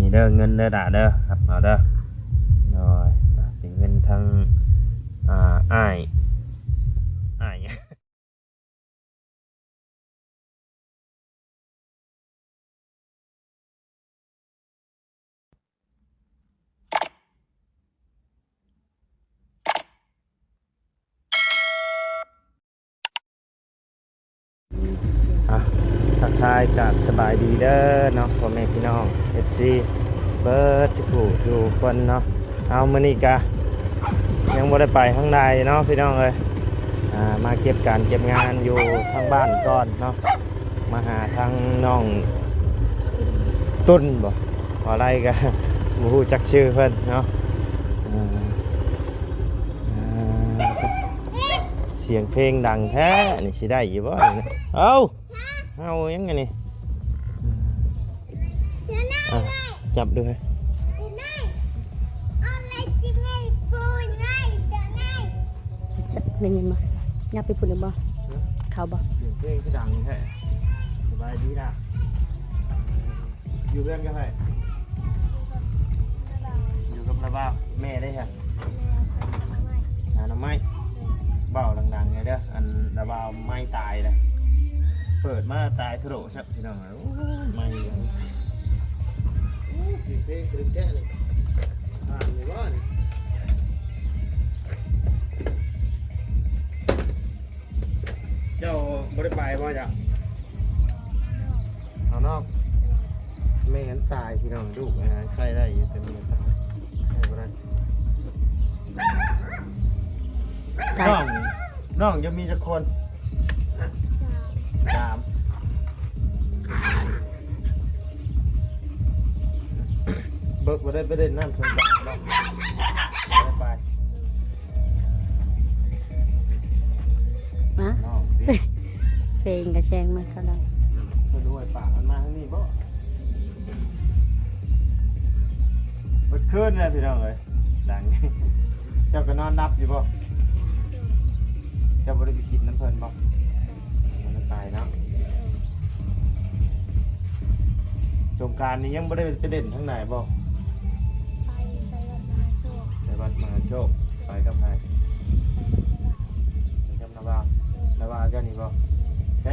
ນີ້ເດີ ເງິນເດີຫຼ້າເດີ ຮັບເອົາເດີ. ໂດຍ ເປັນເງິນທາງ ອ່າ ອ້າຍ ອ້າຍ ອ່ະ ທັກທາຍກັບສະບາຍດີເດີເນາະ ພໍ່ແມ່ພີ່ນ້ອງ ເອັຟຊີ ເບິດທຸກຜູ້ທຸກຄົນເນາະ. ເອົາ ມື້ນີ້ກະຍັງບໍ່ໄດ້ໄປທາງໃດເນາະ ພີ່ນ້ອງເອີຍ. ອ່າ ມາເກັບການເກັບງານຢູ່ທາງບ້ານກ່ອນເນາະ ມາຫາທາງນ້ອງຕຸນບໍ ບໍ່ໄດ້ກະບໍ່ຮູ້ຈັກຊື່ເພິ່ນເນາະ. ອ່າ ສຽງເພງດັງແທ້ ນີ້ຊິໄດ້ຢູ່ບໍ່ນີ້ນະ? ເອົ້າ ເຫົ່າຫຍັງອັນນີ້? ອ່ະ ຈັບດູເຮີ້ຍ. ໄດ້ຍິນບໍ່? ຫຍັບໄປພຸ້ນໄດ້ບໍ່? ເຂົ້າບໍ່? ສຽງເພງຄືດັງແທ້. ສະບາຍດີລະ. ຢູ່ເຮືອນກັບໃຜ? ຢູ່ກັບລາວາວ. ແມ່ເດ້ຫະ? ຫາໜໍ່ໄມ້. ເວົ້າດັງໆແດ່ເດີ ອັນລາວາວໄມ້ຕາຍລະ ເປີດມາຕາຍໂທໂດຊະ ພີ່ນ້ອງ. ໂອ້ຍ ໄໝ້ ໂອ້ຍ ສຽງເພງກະດຶກແທ້ນີ້. ຜ່ານຢູ່ບໍ່ນີ້? ເຈົ້າບໍ່ໄດ້ໄປບໍ່ເຈົ້າ? ເອົານອກ ແມ່ມັນຕາຍ ພີ່ນ້ອງ. ລູກ ອ່າ ໃຊ້ໄດ້ຢູ່ ແຕ່ເມຍຕາຍ ໃຊ້ບໍ່ໄດ້. ຕາຍ ນ້ອງ ນ້ອງຈະມີຈັກຄົນ? ສາມ. ເບີກບໍ່ໄດ້ໄປເລ່ນນ້ຳສົງການບໍ່? ບໍ່ໄດ້ໄປ. ມາ ນ້ອງຕິ ເພງກະແຊງມາເຂົ້າດັງ. ເພິ່ນຫ້ວຍປາກມັນມາທາງນີ້ບໍ່? ເບິດຄືນແລ້ວ ພີ່ນ້ອງເອີຍ. ດັງ ເຈົ້າກໍນອນຫຼັບຢູ່ບໍ່? ເຈົ້າບໍ່ໄດ້ໄປກິນນຳເພິ່ນບໍ່? ບໍ່ໄດ້ໄປເນາະ. ສົງການນີ້ຍັງບໍ່ໄດ້ໄປເລ່ນທາງໃດບໍ່? ໄປ ໄປວັດມະຫາໂຊກ. ໄປວັດມະຫາໂຊກ. ໄປກັບໃຜ? ໄປກັບນ້າບ່າວ. ນ້າບ່າວເຈົ້ານີ້ບໍ່? ໃຊ້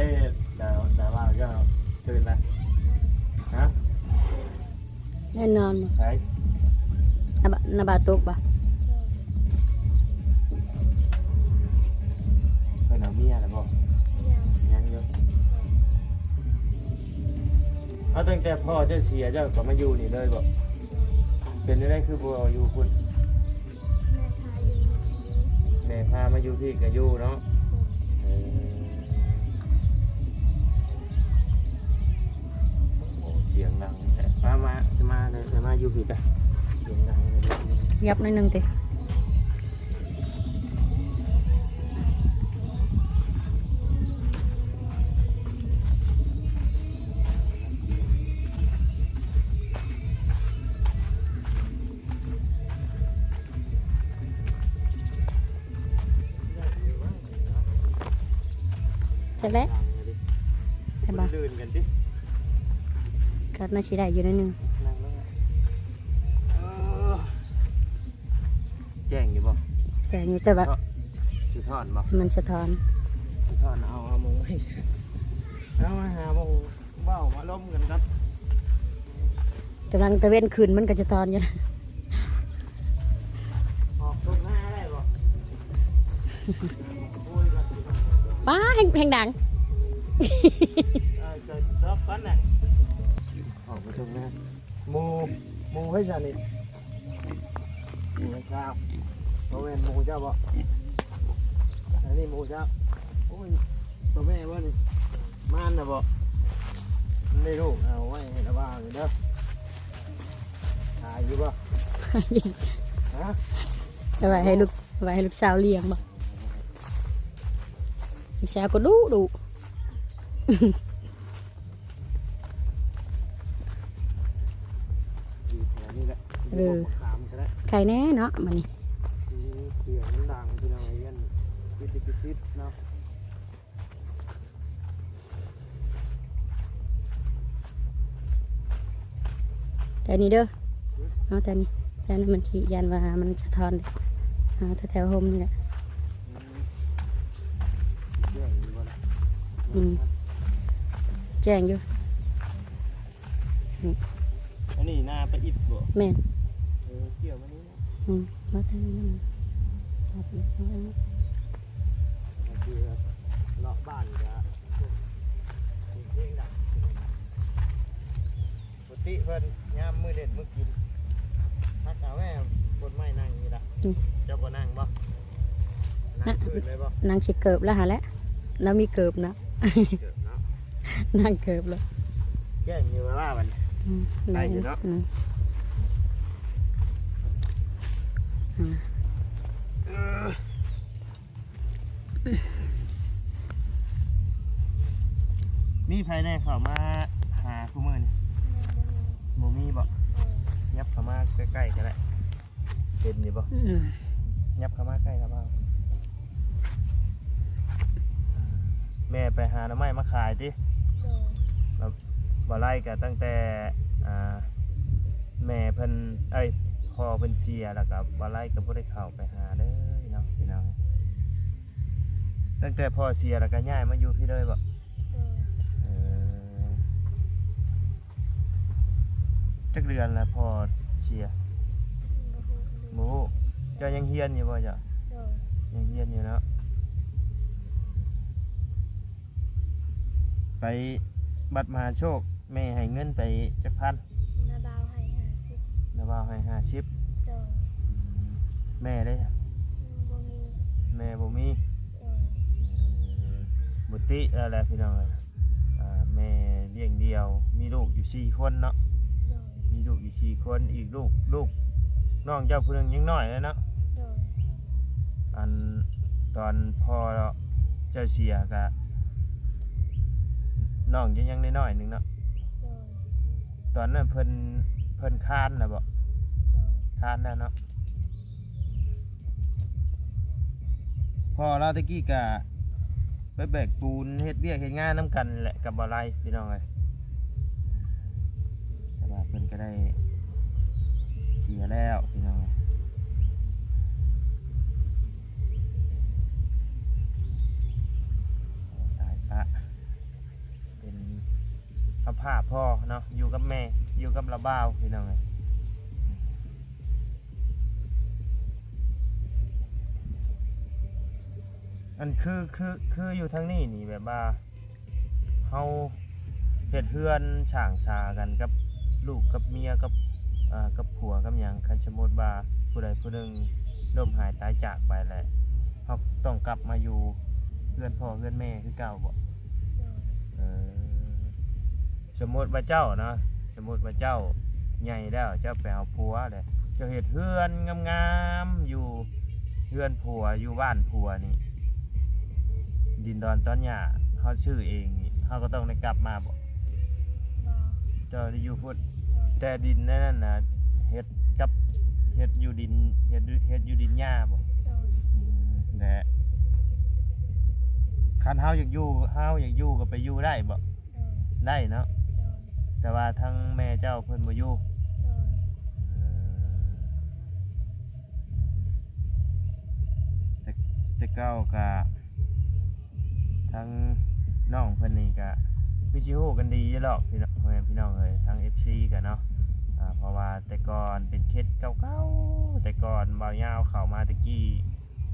ນ້າ ນ້າບ່າວເຈົ້າຕື່ນລະ? ຮະ? ແນ່ນອນບໍ່? ໃສ? ນ້າບ່າ ນ້າບ່າວຕົກບໍ່? ເພິ່ນເອົາເມຍແລ້ວບໍ່? ຍັງ ຍັງຢູ່. ເອົາ ຕັ້ງແຕ່ພໍ່ເຈົ້າເສຍ ເຈົ້າກໍມາຢູ່ນີ້ເລີຍບໍ່? ເປັນຈັ່ງໃດຄືບໍ່ເອົາຢູ່ພຸ້ນ? ແມ່ພາມາຢູ່ພີ້ກະຢູ່ເນາະ. ເອີ ໂອ້ ສຽງດັງແທ້. ມາ ມາ ມາເລີຍ ມາຢູ່ພີ້ກະ ສຽງດັງເລີຍ. ຫຍັບໜ້ອຍໜຶ່ງຕິ. ຈັກແຫຼະ ເຫັນບໍ່? ລື່ນກັນຕິ ກໍໜ້າຊິໄດ້ຢູ່ໜ້ອຍໜຶ່ງ. ນັ່ງລົງ ເອີ ແຈ້ງຢູ່ບໍ່? ແຈ້ງຢູ່ ແຕ່ວ່າ ສະທ້ອນບໍ່? ມັນສະທ້ອນ ສະທ້ອນ. ເອົາ ເອົາມຸງໄວ້ ເອົາ ມາຫາມຸງ ເວົ້າມາລົມກັນກັບ ກຳລັງຕາເວັນຂຶ້ນ ມັນກໍສະທ້ອນຢູ່. ອອກຕົງໜ້າໄດ້ບໍ່? ປ້າ ແຮງ ແຮງດັງ. ເອີ ຈອດ ຈອດກ່ອນນະ. ອອກມາຕົງໜ້າ ໝູ່ ໝູ່ໃຜຊະນີ້? ໝູ່ເຈົ້າ ບໍ່ແມ່ນໝູ່ເຈົ້າບໍ່? ອັນນີ້ໝູ່ເຈົ້າ. ໂອ້ຍ ຕົວແມ່ບໍ່ນີ້? ມານນະບໍ່? ມັນໄດ້ລູກ ເອົາໄວ້ໃຫ້ລະວ່າງເດີ. ຂາຍຢູ່ບໍ່? ຮະ? ເອົາໄວ້ໃຫ້ລູກ ເອົາໄວ້ໃຫ້ລູກສາວລ້ຽງບໍ່? ລູກສາວກໍດຸດຸ. ຢູ່ແຖວນີ້ແຫຼະ ເອີ ຢູ່ຕົ້ນມະຂາມກໍໄດ້ ໄຄແນ່ເນາະ ບັດນີ້. ອືມ ສຽງມັນດັງ ພີ່ນ້ອງເອີຍ ປິດລິຂະສິດເນາະ. ແຖວນີ້ເດີ ເອົາແຖວນີ້ ແຖວນີ້ມັນຂີ້ຢ້ານວ່າມັນສະທ້ອນ ເອົາແຖວໆຮົ່ມນີ້ແຫຼະ ອືມ ແຈ້ງຢູ່ ນີ້ ອັນນີ້ນາປາອິດບໍ່? ແມ່ນ ເອີ ກ່ຽວມານີ້ ອືມ ມາທາງນີ້ ເລາະບ້ານກະ ເພງດັງ ປົກກະຕິເພິ່ນຍາມມື້ຫຼິ້ນມື້ກິນ ພັກເອົາແມ່ ບົນໄມ້ນັ່ງນີ້ລະ ອືມ ເຈົ້າບໍ່ນັ່ງບໍ່? ນັ່ງພື້ນເລີຍບໍ່? ນັ່ງຊິເກີບແລ້ວຫັ້ນແຫຼະ ລາວມີເກີບເນາະ ເກີບເນາະ ນັ່ງເກີບແລ້ວ ແຈ້ງຢູ່ວ່າມັນ ອືມ ໄດ້ຢູ່ເນາະ ອືມ ອືມ ເອີ ມີໃຜແດ່ເຂົ້າມາຫາຄູ່ມື້ນີ້? ບໍ່ມີບໍ່? ຍັບເຂົ້າມາໃກ້ໆກໍໄດ້ ເຫັນຢູ່ບໍ່? ອືມ ຍັບເຂົ້າມາໃກ້ລະບ່າວ ແມ່ໄປຫາໜໍ່ໄມ້ມາຂາຍຕິ? ແລ້ວບໍ່ໄລ່ກໍຕັ້ງແຕ່ ອ່າ ແມ່ເພິ່ນ ເອີຍ ພໍ່ເພິ່ນເສຍ ແລ້ວກໍບໍ່ໄລ່ກໍບໍ່ໄດ້ເຂົ້າໄປຫາເລີຍເນາະ ພີ່ນ້ອງ. ຕັ້ງແຕ່ພໍ່ເສຍແລ້ວກໍຍ້າຍມາຢູ່ພີ້ເລີຍບໍ່? ເອີ ຈັກເດືອນແລ້ວພໍ່ເສຍ? ບໍ່ຮູ້ ເຈົ້າຍັງຮຽນຢູ່ບໍ່ເຈົ້າ? ຍັງຮຽນຢູ່ເນາະ. ໄປວັດມະຫາໂຊກ ແມ່ໃຫ້ເງິນໄປຈັກພັນ? ນ້າບ່າວໃຫ້ຫ້າສິບ ນ້າບ່າວໃຫ້ຫ້າສິບ. ໂດຍ ອືມ ແມ່ເດ້? ອືມ ບໍ່ມີ ແມ່ບໍ່ມີ. ໂດຍ ເອີ ບໍ່ຕິແລ້ວແຫຼະພີ່ນ້ອງເອີຍ ອ່າ ແມ່ລ້ຽງດ່ຽວ ມີລູກຢູ່ສີ່ຄົນເນາະ. ໂດຍ ມີລູກຢູ່ສີ່ຄົນ ອີກລູກ ລູກນ້ອງເຈົ້າຜູ້ໜຶ່ງຍັງນ້ອຍເລີຍເນາະ. ໂດຍ ອັນຕອນພໍ່ເຈົ້າເສຍກະ ນ້ອງຍັງ ຍັງນ້ອຍໆໜຶ່ງເນາະ. ໂດຍ ຕອນນັ້ນເພິ່ນ ເພິ່ນຄານແລ້ວບໍ່? ໂດຍ ຄານແລ້ວເນາະ. ພໍ່ລາວແຕ່ກີ້ກະໄປແບກປູນ ເຮັດວຽກເຮັດງານນຳກັນແຫຼະກັບບ່າວໄລ ພີ່ນ້ອງເອີຍ. ແຕ່ວ່າເພິ່ນກໍໄດ້ເສຍແລ້ວ ພີ່ນ້ອງເອີຍ. ຕາຍປະ ເປັນສະພາບພໍ່ເນາະ ຢູ່ກັບແມ່ ຢູ່ກັບລາວບ່າວ ພີ່ນ້ອງເອີຍ. ອັນຄື ຄື ຄືຢູ່ທາງນີ້ນີ້ ແບບວ່າເຮົາເຮັດເຮືອນສ້າງສາກັນກັບລູກກັບເມຍ ກັບ ເອີ ກັບຜົວກັບຫຍັງ ຄັນສົມມຸດວ່າຜູ້ໃດຜູ້ໜຶ່ງລົ້ມຫາຍຕາຍຈາກໄປແລ້ວ ເຮົາຕ້ອງກັບມາຢູ່ເຮືອນພໍ່ເຮືອນແມ່ຄືເກົ່າບໍ່? ເອີ ສົມມຸດວ່າເຈົ້າເນາະ ສົມມຸດວ່າເຈົ້າໃຫຍ່ແລ້ວ ເຈົ້າໄປເອົາຜົວແລ້ວ ເຈົ້າເຮັດເຮືອນງາມໆຢູ່ ເຮືອນຜົວ ຢູ່ບ້ານຜົວນີ້ ດິນດອນຕອນຫຍ້າເຮົາຊື້ເອງນີ້ ເຮົາກໍຕ້ອງໄດ້ກັບມາບໍ່? ບໍ່ ເຈົ້າໄດ້ຢູ່ພຸ້ນ. ໂດຍ ແຕ່ດິນໃນນັ້ນນະ ເຮັດກັບ ເຮັດຢູ່ດິນ ເຮັດ ເຮັດຢູ່ດິນຫຍ້າບໍ່? ໂດຍ ອືມ ແລະ ຄັນເຮົາຢາກຢູ່ ເຮົາຢາກຢູ່ກໍໄປຢູ່ໄດ້ບໍ່? ໂດຍ ໄດ້ເນາະ. ໂດຍ ແຕ່ວ່າທາງແມ່ເຈົ້າເພິ່ນບໍ່ຢູ່. ໂດຍ ເອີ ແຕ່ ແຕ່ເກົ່າກະ ທາງນ້ອງເພິ່ນນີ້ກະຄືຊິຮູ້ກັນດີຢູ່ດອກ ພີ່ນ້ອງ ພໍ່ແມ່ພີ່ນ້ອງເອີຍ ທາງເອັຟຊີກະເນາະ. ອ່າ ເພາະວ່າແຕ່ກ່ອນເປັນເຂດເກົ່າໆ ແຕ່ກ່ອນບ່າວຍາວເຂົ້າມາແຕ່ກີ້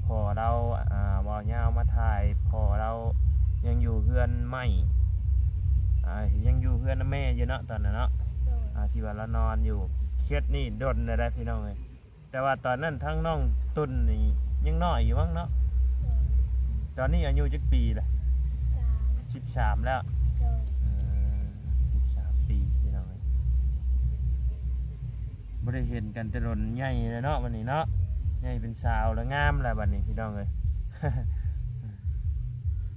ພໍ່ລາວ ອ່າ ບ່າວຍາວມາຖ່າຍ ພໍ່ລາວຍັງຢູ່ເຮືອນໄມ້ ອ່າ ຍັງຢູ່ເຮືອນນຳແມ່ຢູ່ເນາະ ຕອນນັ້ນເນາະ. ໂດຍ ອ່າ ທີ່ວ່າລາວນອນຢູ່ເຂດນີ້ດົນແລ້ວໄດ໋ ພີ່ນ້ອງເອີຍ. ແຕ່ວ່າຕອນນັ້ນທັງນ້ອງຕຸ່ນນີ້ຍັງນ້ອຍຢູ່ມັ້ງເນາະ. ໂດຍ ຕອນນີ້ອາຍຸຈັກປີລະ? ສິບສາມ ສິບສາມແລ້ວ. ໂດຍ ເອີ ສິບສາມປີ ພີ່ນ້ອງເອີຍ ບໍ່ໄດ້ເຫັນກັນແຕ່ດົນ ໃຫຍ່ແລ້ວເນາະ ບັດນີ້ເນາະ ໃຫຍ່ເປັນສາວແລ້ວ ງາມແລ້ວບັດນີ້ ພີ່ນ້ອງເອີຍ.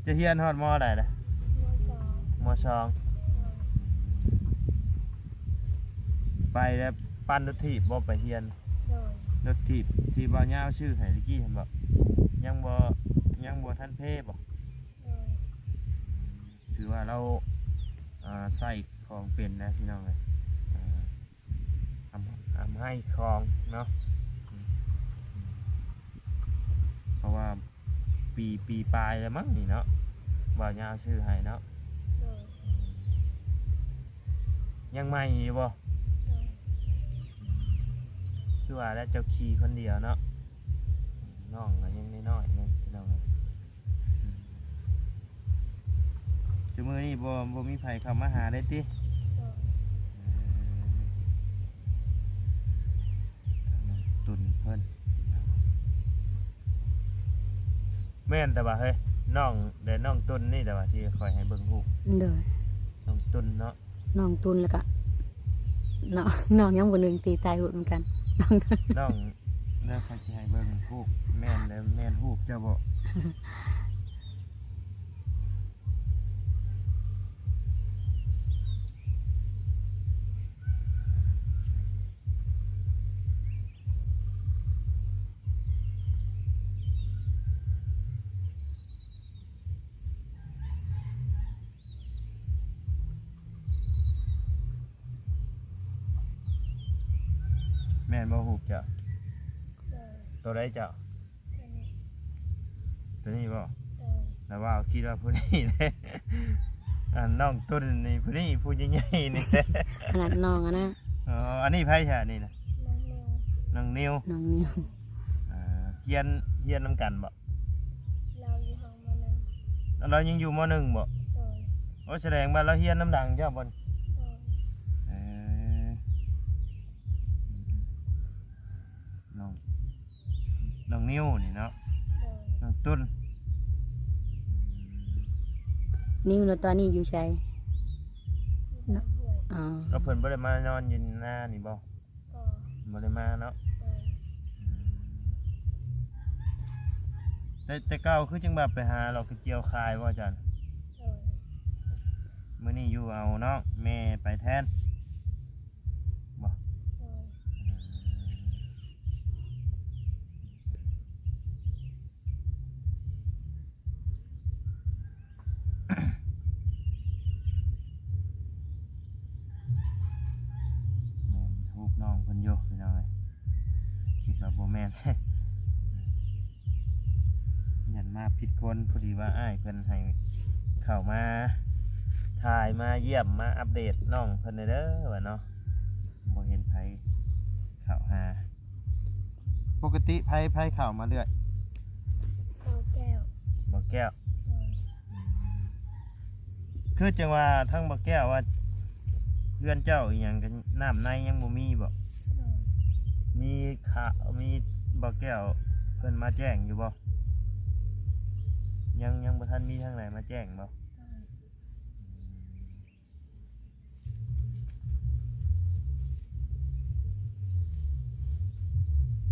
ຈະຮຽນຮອດ ມໍ ໃດລະ? ມໍສອງ ມໍສອງ. ໂດຍ ໄປແລ້ວ ປັ່ນລົດຖີບບໍ່ໄປຮຽນ? ໂດຍ ລົດຖີບທີ່ບ່າວຍາວຊື້ໃຫ້ຕະກີ້ຫັ້ນບໍ່? ຍັງບໍ່ ຍັງບໍ່ທັນເພບໍ່? ໂດຍ ຖືວ່າລາວ ອ່າ ໃຊ້ຂອງເປັນນະ ພີ່ນ້ອງເອີຍ. ອ່າ ອຳ ອຳໄຮຂອງເນາະ ເພາະວ່າປີ ປີປາຍແລ້ວມັ້ງນີ້ເນາະ ບ່າວຍາວຊື້ໃຫ້ເນາະ ໂດຍ ຍັງໃໝ່ຢູ່ບໍ່? ໂດຍ ຄືວ່າແລ້ວເຈົ້າຂີ່ຄົນດຽວເນາະ ນ້ອງກໍຍັງນ້ອຍໆ ເນາະ ພີ່ນ້ອງເອີຍ. ຊຸມື້ນີ້ບໍ່ ບໍ່ມີໃຜເຂົ້າມາຫາເລີຍຕິ? ໂດຍ ເອີ ນ້ອງຕຸນເພິ່ນ ແມ່ນແຕ່ວ່າເຮີ້ຍ ນ້ອງ ແຕ່ນ້ອງຕຸນນີ້ແຕ່ວ່າທີ່ຂ້ອຍໃຫ້ເບິ່ງຮູບ ໂດຍ ນ້ອງຕຸນເນາະ. ນ້ອງຕຸນ ແລ້ວກະນ້ອງ ນ້ອງຫຍັງຜູ້ໜຶ່ງທີ່ຖ່າຍຮູບນຳກັນ ນ້ອງ ນ້ອງ ແລ້ວຂ້ອຍຊິໃຫ້ເບິ່ງຮູບ ແມ່ນແລ້ວ ແມ່ນຮູບເຈົ້າບໍ່? ແມ່ນບໍ່ຮູບເຈົ້າ? ໂດຍ ໂຕໃດເຈົ້າ? ໂຕນີ້ ໂຕນີ້ບໍ່? ໂດຍ ລະວ່າຄິດວ່າຜູ້ນີ້ເດ້ ອັນນ້ອງຕຸນນີ້ ຜູ້ນີ້ຜູ້ໃຫຍ່ໆນີ້ ອັນນັ້ນນ້ອງອັນນະ ອໍ ອັນນີ້ໃຜຊະນີ້ນະ? ນ້ອງນິວ ນ້ອງນິວ ນ້ອງນິວ ອ່າ ຮຽນ ຮຽນນຳກັນບໍ່? ລາວຢູ່ຫ້ອງ ມໍໜຶ່ງ ລາວຍັງຢູ່ ມໍໜຶ່ງ ບໍ່? ໂດຍ ໂອ້ ສະແດງວ່າລາວຮຽນນຳຫຼັງເຈົ້າບໍ່? ໂດຍ ເອີ ນ້ອງ ນ້ອງນິວນີ້ເນາະ ໂດຍ ນ້ອງຕຸນ ນິວນະ ຕອນນີ້ຢູ່ໃສ? ຢູ່ບ້ານຫ້ວຍ ອໍ ແລ້ວເພິ່ນບໍ່ໄດ້ມານອນຢູ່ນານີ້ບໍ່? ບໍ່ ບໍ່ໄດ້ມາເນາະ ໂດຍ ອືມ ແຕ່ ແຕ່ເກົ່າຄືຈັ່ງວ່າໄປຫາເລາະກະຈຽວຂາຍບໍ່ ອາຈານ? ໂດຍ ມື້ນີ້ຢູ່ເອົານ້ອງ ແມ່ໄປແທນບໍ່? ໂດຍ ອືມ ແມ່ນຮູບນ້ອງເພິ່ນຢູ່ ພີ່ນ້ອງເອີຍ ຄິດວ່າບໍ່ແມ່ນ ຢ້ານມາຜິດຄົນ. ພໍດີວ່າອ້າຍເພິ່ນໃຫ້ເຂົ້າມາຖ່າຍ ມາຢ້ຽມ ມາອັບເດດນ້ອງເພິ່ນແດ່ເດີວ່າເນາະ ບໍ່ເຫັນໃຜເຂົ້າຫາ. ປົກກະຕິໃຜ ໃຜເຂົ້າມາເລື້ອຍ? ບ່າວແກ້ວ ບ່າວແກ້ວ ໂດຍ ອືມ ຄືຈັ່ງວ່າທາງບ່າວແກ້ວວ່າ ເຮືອນເຈົ້າອີ່ຫຍັງກໍນ້ຳໃນຍັງບໍ່ມີບໍ່? ໂດຍ ມີຂະ ມີບ່າວແກ້ວເພິ່ນມາແຈ້ງຢູ່ບໍ່? ຍັງ ຍັງບໍ່ທັນມີທາງໃດມາແຈ້ງບໍ່? ໂດຍ ອື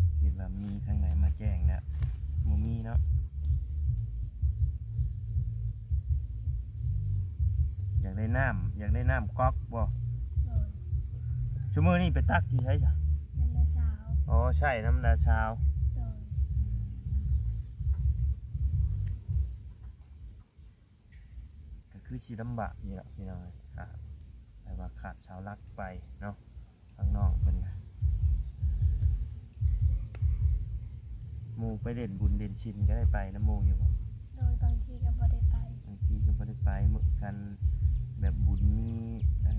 ມ ຄິດວ່າມີທາງໃດມາແຈ້ງແລ້ວ ບໍ່ມີເນາະ. ຢາກໄດ້ນ້ຳ ຢາກໄດ້ນ້ຳກອກບໍ່? ໂດຍ ຊຸມື້ນີ້ໄປຕັກຢູ່ໃສຊະ? ນຳນ້າສາວ ອໍ ໃຊ້ນຳນ້າສາວ ໂດຍ ອືມ ກໍຄືຊິລຳບາກຢູ່ລະພີ່ນ້ອງເອີຍ ຖ້າແບບວ່າຂາດເສົາຫຼັກໄປເນາະ ທາງນ້ອງເພິ່ນກະ ໝູ່ໄປຫຼິ້ນບຸນຫຼິ້ນສິນກໍໄດ້ໄປນຳໝູ່ຢູ່ບໍ່? ໂດຍ ບາງທີກໍບໍ່ໄດ້ໄປ ບາງທີກໍບໍ່ໄດ້ໄປ ມື້ຄັນແບບບຸນມີ ເອີ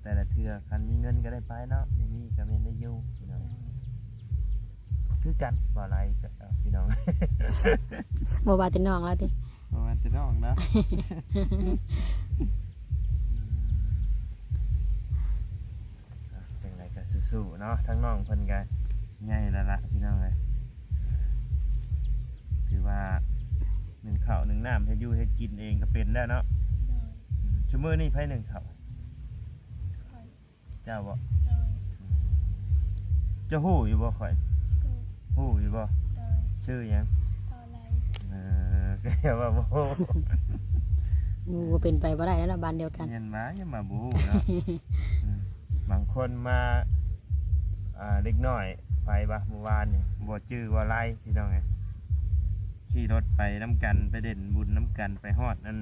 ແຕ່ລະເທື່ອຄັນມີເງິນກໍໄດ້ໄປເນາະ ບໍ່ມີກໍແມ່ນໄດ້ຢູ່ພີ່ນ້ອງ ໂດຍ ຄືກັນ ບໍ່ຫຼາຍກໍ ເອີ ພີ່ນ້ອງ ບໍ່ວ່າແຕ່ນ້ອງລະຕິ ບໍ່ວ່າແຕ່ນ້ອງເນາະ ຈັ່ງໃດກໍສູ້ໆເນາະ ທາງນ້ອງເພິ່ນກໍໃຫຍ່ແລ້ວລະພີ່ນ້ອງເອີຍ ຖືວ່າໜຶ້ງເຂົ້າໜຶ້ງນ້ຳ ເຮັດຢູ່ເຮັດກິນເອງກໍເປັນແລ້ວເນາະ ໂດຍ ອືມ ຊຸມື້ນີ້ໃຜໜຶ້ງເຂົ້າ? ຂ້ອຍ ເຈົ້າບໍ່? ໂດຍ ເຈົ້າຮູ້ຢູ່ບໍ່ຂ້ອຍ? ຮູ້ ຮູ້ຢູ່ບໍ່? ໂດຍ ຊື່ຫຍັງ? ເອີ ກໍຢ່າວ່າບໍ່ຮູ້ ໝູ່ກໍເປັນໄປບໍ່ໄດ້ແລ້ວເນາະ ບ້ານດຽວກັນ ແມ່ນວ່າ ຢ່າມາບໍ່ຮູ້ເນາະ ອືມ ບາງຄົນມາ ອ່າ ເດັກນ້ອຍ ໃຜວະ ມື້ວານນີ້ບໍ່ຈື່ບໍ່ລາຍ ພີ່ນ້ອງເອີຍ ຂີ່ລົດໄປນຳກັນ ໄປຫຼິ້ນບຸນນຳກັນ ໄປຮອດອັນ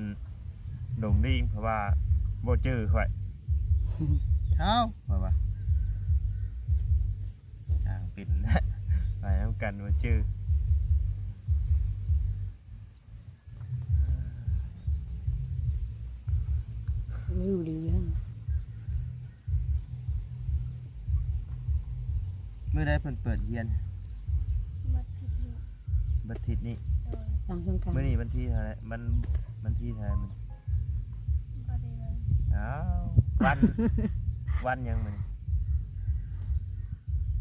ດົງລີງ ເພາະວ່າບໍ່ຈື່ຂ້ອຍ ເອົ້າ ເພາະວ່າ ເປັນ ໄປນຳກັນບໍ່ຈື່. ວິວດີເນາະ. ມື້ໃດເພິ່ນເປີດຮຽນ? ວັນອາທິດນີ້. ວັນອາທິດນີ້? ໂດຍ. ຫຼັງສົງການ. ມື້ນີ້ວັນທີເທົ່າໃດ? ວັນ ວັນທີເທົ່າໃດມື້? ບໍ່ໄດ້ເບິ່ງ. ອ້າວ ວັນ ວັນຫຍັງມື້ນີ້?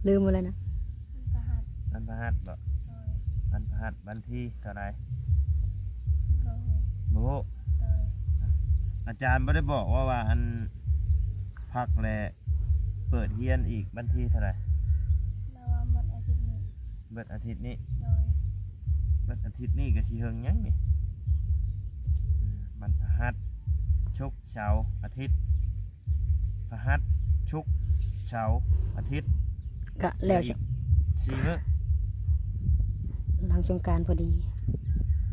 ລືມໝົດແລ້ວນະ. ວັນພະຫັດ. ວັນພະຫັດບໍ? ໂດຍ. ວັນພະຫັດ ວັນທີເທົ່າໃດ? ບໍ່ຮູ້. ບໍ່ຮູ້? ໂດຍ. ອາຈານບໍ່ໄດ້ບອກວ່າ ວ່າອັນ ພັກແລະເປີດຮຽນອີກວັນທີເທົ່າໃດ? ລາວວ່າໝົດອາທິດນີ້. ເບິດອາທິດນີ້? ໂດຍ. ເບິດອາທິດນີ້ກໍຊິເຫິງຫຍັງນີ້? ວັນພະຫັດ ສຸກ ເສົາ ອາທິດ. ພະຫັດ ສຸກ ເສົາ ອາທິດ ກະແລ້ວ ເຫຼືອອີກສີ່ມື້ ຫຼັງສົງການພໍດີ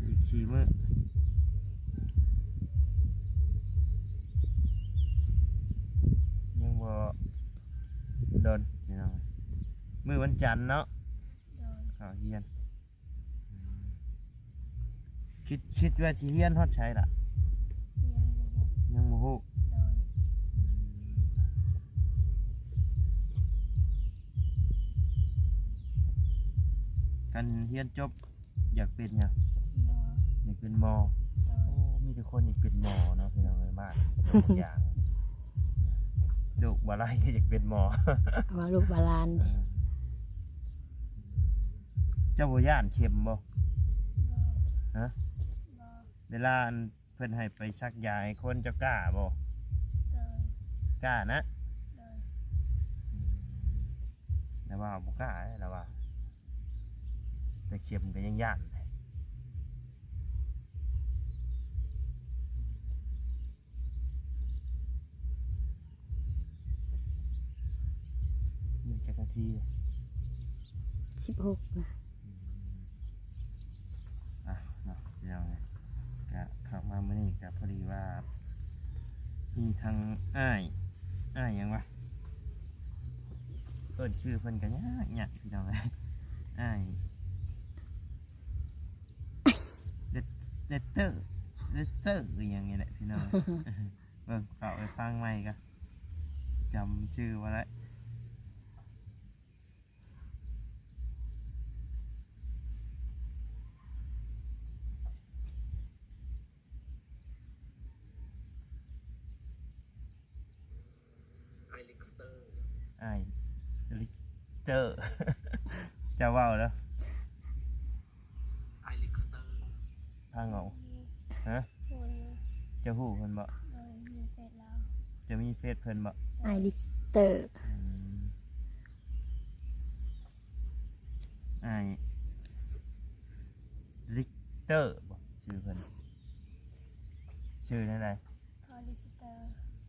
ອີກສີ່ມື້ ຍັງບໍ່ດົນພີ່ນ້ອງ. ມື້ວັນຈັນເນາະ ໂດຍ ເຂົ້າຮຽນ. ຄິດ ຄິດວ່າຊິຮຽນຮອດໃສລະ? ຍັງບໍ່ຮູ້. ຍັງບໍ່ຮູ້? ໂດຍ. ຄັນຮຽນຈົບຢາກເປັນຫຍັງ? ໝໍ. ຢາກເປັນໝໍ? ໂດຍ. ໂອ້ ມີແຕ່ຄົນຢາກເປັນໝໍເນາະ ພີ່ນ້ອງເອີຍ ບ້ານ ທຸກຢ່າງ ລູກບໍ່ໄລ່ກໍຢາກເປັນໝໍ ວ່າລູກບາລານເດ້. ເອີ ເຈົ້າບໍ່ຢ້ານເຂັມບໍ່? ບໍ່. ຮະ? ບໍ່. ເວລາອັນເພິ່ນໃຫ້ໄປສັກຢາໃຫ້ຄົນ ເຈົ້າກ້າບໍ່? ໂດຍ. ກ້ານະ? ໂດຍ. ອືມ ແຕ່ວ່າບໍ່ກ້າແຫຼະ ລາວວ່າ ແຕ່ເຂັມກໍຍັງຢ້ານ. ຍັງຈັກນາທີ? ສິບຫົກນະ. ອືມ ອ່ະ ເນາະ ພີ່ນ້ອງເອີຍ ກະເຂົ້າມາມື້ນີ້ກະພໍດີວ່າ ມີທັງອ້າຍ ອ້າຍຫຍັງວະ ເອີ້ນຊື່ເພິ່ນກະຍາກ ຍາກ ພີ່ນ້ອງເອີຍ ອ້າຍ ເດ ເດເຕີ ເດເຕີ ອີ່ຫຍັງນີ້ແຫຼະພີ່ນ້ອງ. ເບິ່ງ ເຂົ້າໄປຟັງໃໝ່ກະ ຈຳຊື່ບໍ່ໄດ້. ອ້າຍລິກເຕີ ອ້າຍລິກເຕີ ເຈົ້າເວົ້າເດີ ອ້າຍລິກເຕີ ຟັງເອົາ. ຮະ? ຮູ້ຢູ່. ເຈົ້າຮູ້ເພິ່ນບໍ່? ໂດຍ ມີເຟສລາວ. ເຈົ້າມີເຟສເພິ່ນບໍ່? ໂດຍ. ອ້າຍລິກເຕີ ອືມ ອ້າຍລິກເຕີບໍ ຊື່ເພິ່ນ ຊື່ແນວໃດ? ພໍລິສເຕີ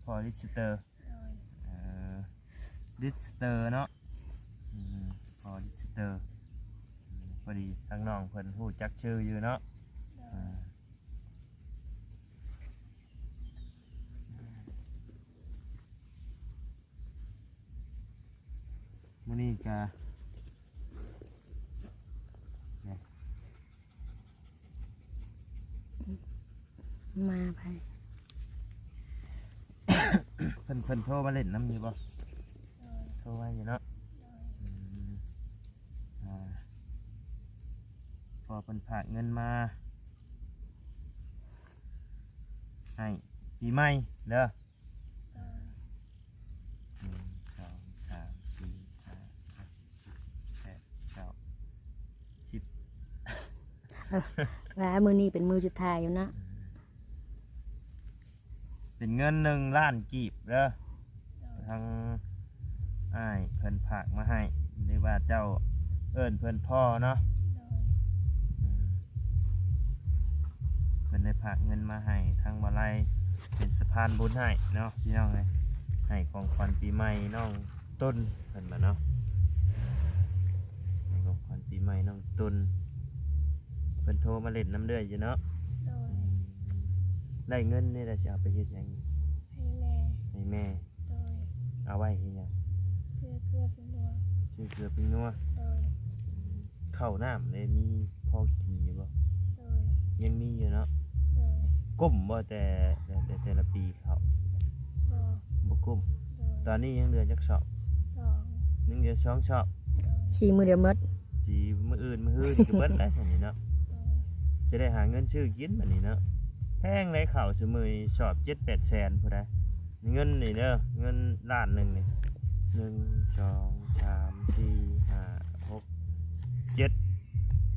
ພໍລິສເຕີ ໂດຍ. ເອີ ລິສເຕີເນາະ ອືມ ພໍລິສເຕີ ພໍດີທາງນ້ອງເພິ່ນຮູ້ຈັກຊື່ຢູ່ເນາະ ໂດຍ. ອ່າ ມື້ນີ້ກະ ມາໃຜ? ເພິ່ນ ເພິ່ນໂທມາຫຼິ້ນນຳຢູ່ບໍ່? ໂດຍ. ໂທມາຢູ່ເນາະ? ໂດຍ. ອືມ ອ່າ ເພາະເພິ່ນຝາກເງິນມາໃຫ້ປີໃໝ່ເດີ. ເອີ ໜຶ່ງ ສອງ ສາມ ສີ່ ຫ້າ ຫົກ ເຈັດ ແປດ ເກົ້າ ສິບ ວ່າມື້ນີ້ເປັນມື້ສຸດທ້າຍຢູ່ເນາະ ເປັນເງິນໜຶ່ງລ້ານກີບເດີ ໂດຍ. ທາງອ້າຍເພິ່ນຝາກມາໃຫ້ ຫຼືວ່າເຈົ້າເອີ້ນເພິ່ນພໍ່ເນາະ ໂດຍ. ເພິ່ນໄດ້ຝາກເງິນມາໃຫ້ທາງບ່າວໄລ ເປັນສະພານບຸນໃຫ້ເນາະ ພີ່ນ້ອງເອີຍ ໃຫ້ຂອງຂວັນປີໃໝ່ນ້ອງຕຸນ ເພິ່ນວ່າເນາະ ໃຫ້ຂອງຂວັນປີໃໝ່ນ້ອງຕຸນ ເພິ່ນໂທມາຫຼິ້ນນຳເລື້ອຍຢູ່ເນາະ ໂດຍ. ໄດ້ເງິນນີ້ແລ້ວຊິເອົາໄປເຮັດຫຍັງ? ໃຫ້ແມ່ ໃຫ້ແມ່ ໂດຍ. ເອົາໄວ້ເຮັດຫຍັງ? ຊື້ເກືອເປັນຫົວ ຊື້ເກືອ ຊື້ນົວ ໂດຍ ເຂົ້ານ້ຳເດ້ ມີພໍກິນຢູ່ບໍ່? ໂດຍ ຍັງມີຢູ່ເນາະ ໂດຍ ກຸ້ມບໍ່ ແຕ່ ແຕ່ ແຕ່ລະປີເຂົ້າ? ບໍ່ ບໍ່ກຸ້ມ ໂດຍ ຕອນນີ້ຍັງເຫຼືອຈັກຊອບ? ສອງ ຍັງເຫຼືອສອງຊອບ ໂດຍ ສີມື້ດຽວໝົດ ສີມື້ອື່ນມື້ຮືຊິເບິດແລ້ວຊັ້ນນີ້ເນາະ ໂດຍ ຊິໄດ້ຫາເງິນຊື້ກິນບັດນີ້ເນາະ ແພງເດ້ເຂົ້າຊຸມື້ນີ້ ຊອບເຈັດແປດແສນພຸ້ນໃດ໋ ເງິນນີ້ເດີ ເງິນລ້ານໜຶ່ງນີ້ ໜຶ່ງ ສອງ ສາມ ສີ່ ຫ້າ ຫົກ ເຈັດ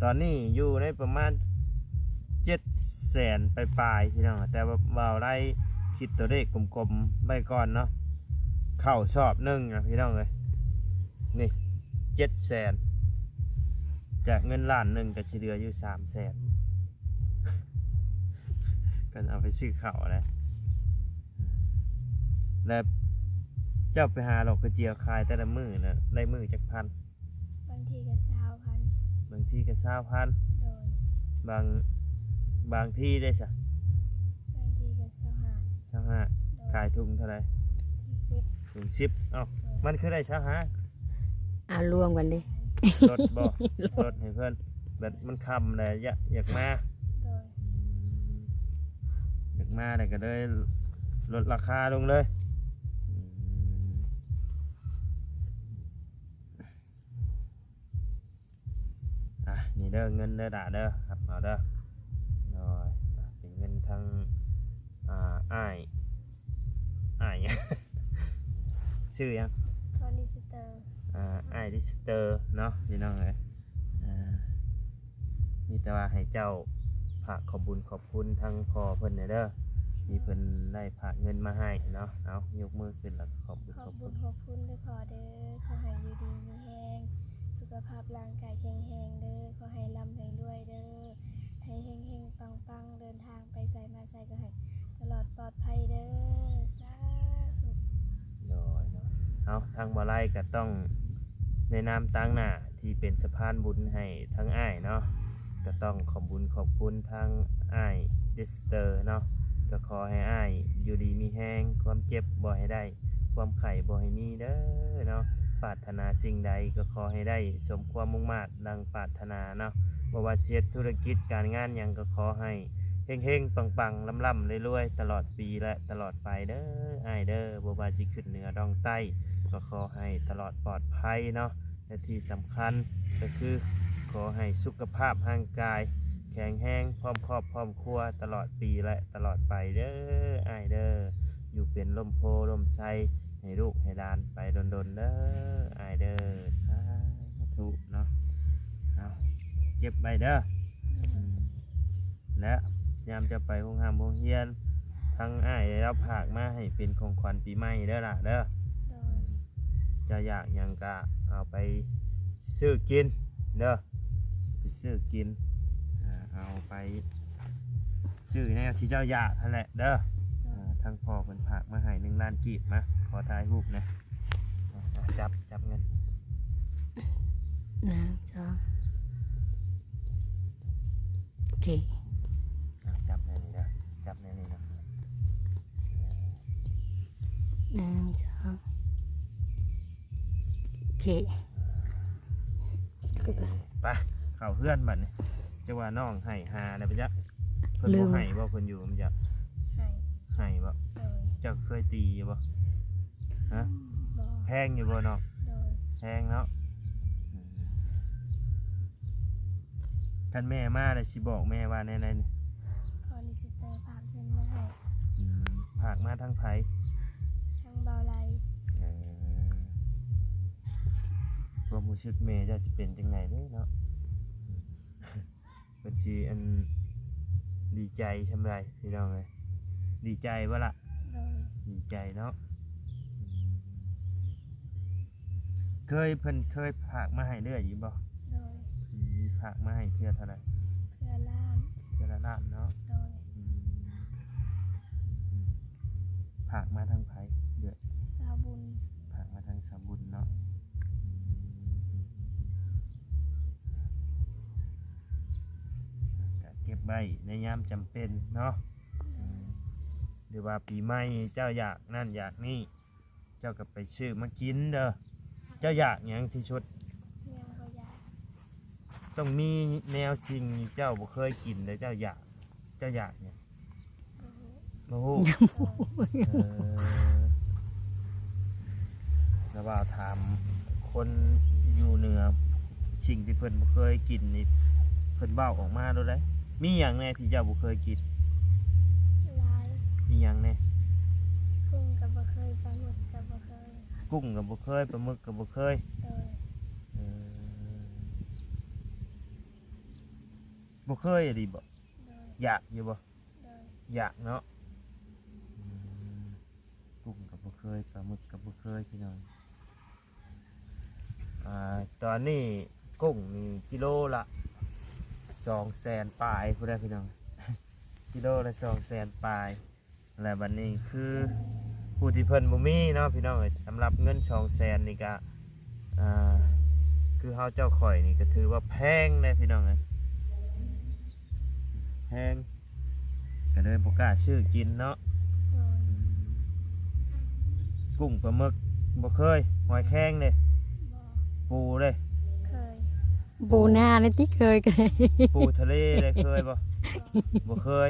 ຕອນນີ້ຢູ່ໃນປະມານເຈັດແສນປາຍໆ ພີ່ນ້ອງ ແຕ່ວ່າບ່າວໄລຄິດຕົວເລກກົມໆໄວ້ກ່ອນເນາະ ເຂົ້າຊອບໜຶ່ງນະ ພີ່ນ້ອງເອີຍ ນີ້ ເຈັດແສນ ຈາກເງິນລ້ານໜຶ່ງກໍຊິເຫຼືອຢູ່ສາມແສນ ຄັນເອົາໄປຊື້ເຂົ້າແຫຼະ ແລ້ວເຈົ້າໄປຫາຫຼອກກະເຈຍຂາຍແຕ່ລະມື້ນະ ໄດ້ມື້ຈັກພັນ? ບາງທີກໍຊາວພັນ ບາງທີກໍຊາວພັນ ໂດຍ ບາງ ບາງທີເດ້ຊະ? ບາງທີກໍຊາວຫ້າ ຊາວຫ້າ ໂດຍ ຂາຍຖົງເທົ່າໃດ? ຖົງສິບ ຖົງສິບ ເອົ້າ ໂດຍ ມັນຄືໄດ້ຊາວຫ້າ? ເອົາລວມກັນເດ້ ລົດບໍ່? ລົດໃຫ້ເພິ່ນ ແບບມັນຄ່ຳແລ້ວ ຢາກ ຢາກມາ ໂດຍ ອືມ ຢາກມາແລ້ວກໍເລີຍລົດລາຄາລົງເລີຍ ອືມ ອ່ະ ນີ້ເດີ ເງິນເດີຫຼ້າເດີ ຮັບເອົາເດີ ໂດຍ ອ່ະ ເປັນເງິນທາງ ອ່າ ອ້າຍ ອ້າຍ ຊື່ຫຍັງ? ອ້າຍລິສເຕີ ອ່າ ອ້າຍລິສເຕີເນາະ ພີ່ນ້ອງເອີຍ ອ່າ ມີແຕ່ວ່າໃຫ້ເຈົ້າຝາກຂອບບຸນຂອບຄຸນທາງພໍ່ເພິ່ນແດ່ເດີ ທີ່ເພິ່ນໄດ້ຝາກເງິນມາໃຫ້ເນາະ ເອົາ ຍົກມືຂຶ້ນ ແລ້ວກໍຂອບບຸນຂອບຄຸນ ຂອບບຸນຂອບຄຸນເດີພໍ່ເດີ ຂໍໃຫ້ຢູ່ດີມີແຮງ ສຸຂະພາບຮ່າງກາຍແຂງແຮງເດີ ຂໍໃຫ້ລ່ຳໃຫ້ລວຍເດີ ໃຫ້ເຮັງໆ ປັງໆ ເດີນທາງໄປໃສມາໃສກໍໃຫ້ຕະຫຼອດປອດໄພເດີ ສາທຸ ໂດຍ ໂດຍ ເອົາ ທາງບ່າວໄລກໍຕ້ອງໃນນາມຕາງໜ້າ ທີ່ເປັນສະພານບຸນໃຫ້ທາງອ້າຍເນາະ ກໍຕ້ອງຂອບບຸນຂອບຄຸນທາງອ້າຍລິສເຕີເນາະ ກໍຂໍໃຫ້ອ້າຍຢູ່ດີມີແຮງ ຄວາມເຈັບບໍ່ໃຫ້ໄດ້ ຄວາມໄຂ້ບໍ່ໃຫ້ມີເດີເນາະ ປາດຖະໜາສິ່ງໃດກໍຂໍໃຫ້ໄດ້ສົມຄວາມມຸ່ງມາດດັ່ງປາດຖະໜາເນາະ ບໍ່ວ່າຊິເຮັດທຸລະກິດການງານຫຍັງກໍຂໍໃຫ້ເຮັງໆ ປັງໆ ລ່ຳໆ ລວຍໆ ຕະຫຼອດປີ ແລະ ຕະຫຼອດໄປເດີອ້າຍເດີ ບໍ່ວ່າຊິຂຶ້ນເໜືອລ່ອງໃຕ້ ກໍຂໍໃຫ້ຕະຫຼອດປອດໄພເນາະ ແລະ ທີ່ສຳຄັນກໍຄືຂໍໃຫ້ສຸຂະພາບຮ່າງກາຍແຂງແຮງ ພ້ອມຄອບພ້ອມຄົວຕະຫຼອດປີ ແລະ ຕະຫຼອດໄປເດີອ້າຍເດີ ຢູ່ເປັນຮົ່ມໂພຮົ່ມໄຊໃຫ້ລູກໃຫ້ຫຼານໄປດົນໆ ເດີອ້າຍເດີ ສາທຸເນາະ ເອົາ ເກັບໄວ້ເດີ ແລະ ຍາມເຈົ້າໄປໂຮງຮ່ຳໂຮງຮຽນ ທາງອ້າຍລາວຝາກມາໃຫ້ເປັນຂອງຂວັນປີໃໝ່ເດີຫຼ້າເດີ ໂດຍ ເຈົ້າຢາກຫຍັງກະເອົາໄປຊື້ກິນເດີ ໄປຊື້ກິນ ອ່າ ເອົາໄປຊື້ແນວທີ່ເຈົ້າຢາກຫັ້ນແຫຼະເດີ ໂດຍ ອ່າ ທາງພໍ່ເພິ່ນຝາກມາໃຫ້ໜຶ່ງລ້ານກີບ ມາ ຂໍຖ່າຍຮູບແດ່ ອ່າ ຈັບ ຈັບເງິນ ໜຶ່ງ ສອງ ໂອເຄ ອ່ະ ຈັບແນວນີ້ເດີ ຈັບແນວນີ້ເນາະ ໜຶ່ງ ສອງ ໂອເຄ ໄປ ເຂົ້າເຮືອນບັດນີ້ ຈະວ່ານ້ອງໄຫ້ຫາແລ້ວໄປຈັກ ເພິ່ນບໍ່ໃຫ້ບໍ່ ເພິ່ນຢູ່ບໍ່ຈັກ ໃຫ້ ໃຫ້ບໍ່ ໂດຍ ເຈົ້າເຄີຍຕີຢູ່ບໍ່ ຮະ ບໍ່ ແພງຢູ່ບໍ່ນ້ອງ ໂດຍ ແພງເນາະ ອືມ ຄັນແມ່ມາແລ້ວຊິບອກແມ່ວ່າແນວໃດນີ້ ພໍ່ລິສເຕີຝາກເງິນມາໃຫ້ ອືມ ຝາກມາທາງໃຜ ທາງບ່າວໄລ ເອີ ຄວາມຮູ້ສຶກແມ່ເຈົ້າຊິເປັນຈັ່ງໃດເດ້ເນາະ ເພິ່ນຊິອັນ ດີໃຈຊ່ຳໃດພີ່ນ້ອງເອີຍ ດີໃຈບໍ່ລະ ໂດຍ ດີໃຈເນາະ ເຄີຍ ເພິ່ນເຄີຍຝາກມາໃຫ້ເອື້ອຍຢູ່ບໍ່ ໂດຍ ອືມ ຝາກມາໃຫ້ເທື່ອເທົ່າໃດ ເທື່ອລ້ານ ເທື່ອລະລ້ານເນາະ ໂດຍ ອືມ ຝາກມາທາງໃຜເອື້ອຍ ສາວບຸນ ຝາກມາທາງສາວບຸນເນາະ ອືມ ກະເກັບໄວ້ໃນຍາມຈຳເປັນເນາະ ອືມ ຫຼືວ່າປີໃໝ່ເຈົ້າຢາກນັ້ນຢາກນີ້ ເຈົ້າກໍໄປຊື້ມາກິນເດີ ເຈົ້າຢາກຫຍັງທີ່ສຸດ? ຍັງບໍ່ຢາກ. ຕ້ອງມີແນວສິ່ງທີ່ເຈົ້າບໍ່ເຄີຍກິນ ແລະເຈົ້າຢາກ. ເຈົ້າຢາກຫຍັງ? ບໍ່ຮູ້. ບໍ່ຮູ້. ເອີ ລະວ່າຖາມຄົນຢູ່ເໜືອ ສິ່ງທີ່ເພິ່ນບໍ່ເຄີຍກິນນີ້ ເພິ່ນເວົ້າອອກມາໂລດໄດ໋. ມີຫຍັງແດ່ທີ່ເຈົ້າບໍ່ເຄີຍກິນ? ຫຼາຍ. ມີຫຍັງແດ່? ກຸ້ງກໍບໍ່ເຄີຍ, ປາໝຶກກໍບໍ່ເຄີຍ. ກຸ້ງກໍບໍ່ເຄີຍ, ປາໝຶກກໍບໍ່ເຄີຍ. ໂດຍ. ເອີ ບໍ່ເຄີຍອີ່ຫຼີບໍ? ໂດຍ. ຢາກຢູ່ບໍ? ໂດຍ. ຢາກເນາະ. ອືມ ກຸ້ງກໍບໍ່ເຄີຍ, ປາໝຶກກໍບໍ່ເຄີຍ ພີ່ນ້ອງ. ອ່າ ຕອນນີ້ກຸ້ງນີ້ກິໂລລະສອງແສນປາຍພຸ້ນແຫຼະ ພີ່ນ້ອງ, ກິໂລລະສອງແສນປາຍ. ແລະບັດນີ້ຄືຜູ້ທີ່ເພິ່ນບໍ່ມີເນາະ ພີ່ນ້ອງເອີຍ, ສຳລັບເງິນສອງແສນນີ້ກະ ອ່າ ຄືເຮົາເຈົ້າຂ້ອຍນີ້ກໍຖືວ່າແພງເດ້ ພີ່ນ້ອງເອີຍ, ແພງ ກໍເລີຍບໍ່ກ້າຊື້ກິນເນາະ. ໂດຍ. ອືມ ກຸ້ງປາໝຶກບໍ່ເຄີຍ, ຫອຍແຄງເດ້? ບໍ່. ປູເດ້? ເຄີຍ. ປູນານີ້ຕິເຄີຍກໍໄດ້. ປູທະເລໄດ້ເຄີຍບໍ່? ບໍ່ເຄີຍ.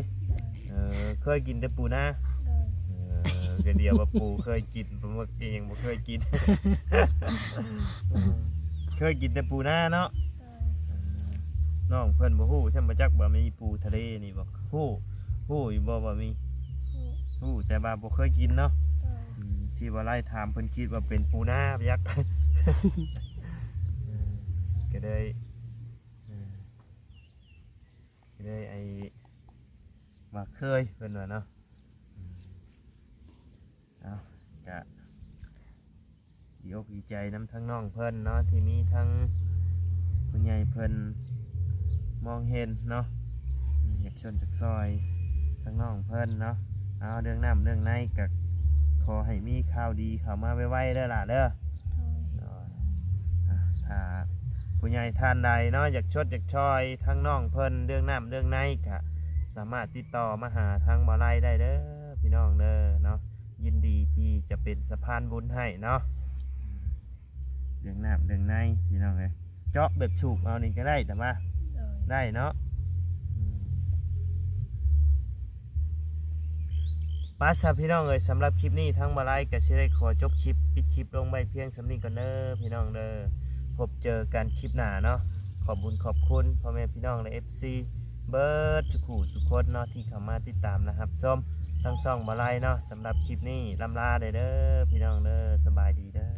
ເອີ ເຄີຍກິນແຕ່ປູນາ. ໂດຍ. ເອີ ກໍດຽວວ່າປູເຄີຍກິນ, ປາໝຶກນີ້ຍັງບໍ່ເຄີຍກິນ. ເຄີຍກິນແຕ່ປູນາເນາະ. ໂດຍ. ເອີ ນ້ອງເພິ່ນບໍ່ຮູ້ຊ້ຳ ບໍ່ຈັກວ່າມີປູທະເລນີ້ບໍ່? ຮູ້ ຮູ້ຢູ່ບໍ່ວ່າມີ? ຮູ້. ຮູ້ ແຕ່ວ່າບໍ່ເຄີຍກິນເນາະ. ໂດຍ. ອືມ ທີ່ວ່າໄລ່ຖາມເພິ່ນຄິດວ່າເປັນປູນາໄປຈັກ. ເອີ ກໍເລີຍ ເອີ ກໍເລີຍ ໄອ້ ວ່າເຄີຍ ເພິ່ນວ່າເນາະ. ອືມ ເອົາ ກະດີອົກດີໃຈນຳທັງນ້ອງເພິ່ນເນາະ ທີ່ມີທັງຜູ້ໃຫຍ່ເພິ່ນມອງເຫັນເນາະ, ຢາກຊົນຈັກຊ່ອຍທັງນ້ອງເພິ່ນເນາະ. ເອົາ ເລື່ອງນ້ຳເລື່ອງໃນກະຂໍໃຫ້ມີຂ່າວດີເຂົ້າມາໄວໆເດີຫຼ້າເດີ. ໂດຍ. ໂດຍ. ອ່າ ຖ້າຜູ້ໃຫຍ່ທ່ານໃດເນາະ ຢາກຊົດຢາກຊ່ອຍທາງນ້ອງເພິ່ນເລື່ອງນ້ຳເລື່ອງໃນ ກະສາມາດຕິດຕໍ່ມາຫາທາງບ່າວໄລໄດ້ເດີ ພີ່ນ້ອງເດີເນາະ, ຍິນດີທີ່ຈະເປັນສະພານບຸນໃຫ້ເນາະ. ເລື່ອງນ້ຳເລື່ອງໃນ ພີ່ນ້ອງເອີຍ, ເຈາະແບບສູບເອົານີ້ກໍໄດ້ ແຕ່ວ່າ ໂດຍ ໄດ້ເນາະ. ອືມ ໄປຊະ ພີ່ນ້ອງເອີຍ, ສຳລັບຄລິບນີ້ທາງບ່າວໄລກໍຊິໄດ້ຂໍຈົບຄລິບ ປິດຄລິບລົງໄວ້ພຽງສ່ຳນີ້ກ່ອນເດີ ພີ່ນ້ອງເດີ. ພົບເຈີກັນຄລິບໜ້າເນາະ. ຂອບບຸນຂອບຄຸນພໍ່ແມ່ພີ່ນ້ອງ ແລະ ເອັຟຊີ ເບິດສຸຂູສຸຄົນເນາະ ທີ່ເຂົ້າມາຕິດຕາມ ແລະ ຮັບຊົມທາງຊ່ອງບ່າວໄລເນາະ. ສຳລັບຄລິບນີ້ລ່ຳລາໄດ້ເດີ ພີ່ນ້ອງເດີ. ສະບາຍດີເດີ.